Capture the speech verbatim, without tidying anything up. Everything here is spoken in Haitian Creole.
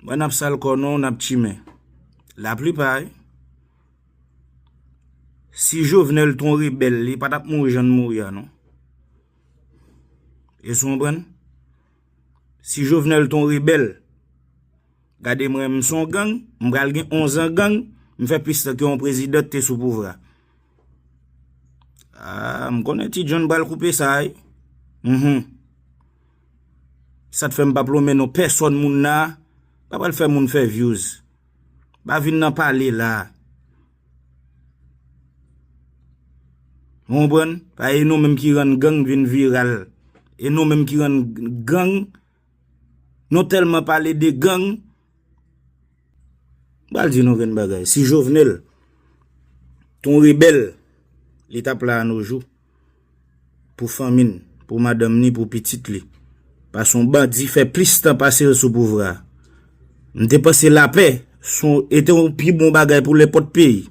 Mwen n ap sal kò nou, n ap chimen. Laplipa, wi. Si Jovenel t on rebèl, li pa t ap mouri jan l mouri a, non. Èske w konprann? Si Jovenel t on rebèl, gade mwen, m s on gang, m pral gen onz an gang, m fè plis tan ke yon prezidan te sou pouvwa. Ah, m konnen Ti John pral koupe sa, wi. Mhm. Sa t fè m p ap lonmen non pèsòn moun nan, pa pral fè moun fè views. Pa vin nan pale la. Ou konprann? Pa e nou menm ki rann gang vin viral. E nou menm ki rann gang, nou tèlman pale de gang. M pral di nou grenn bagay. Si Jovenel t on rebèl, li t ap la a nou jou. Pou fanmi n, pou madanm ni, pou pitit li. Paske yon bandi fè plis tan pase l sou pouvwa a. M te panse lapè, se yon, e te yon pi bon bagay pou nenpòt peyi.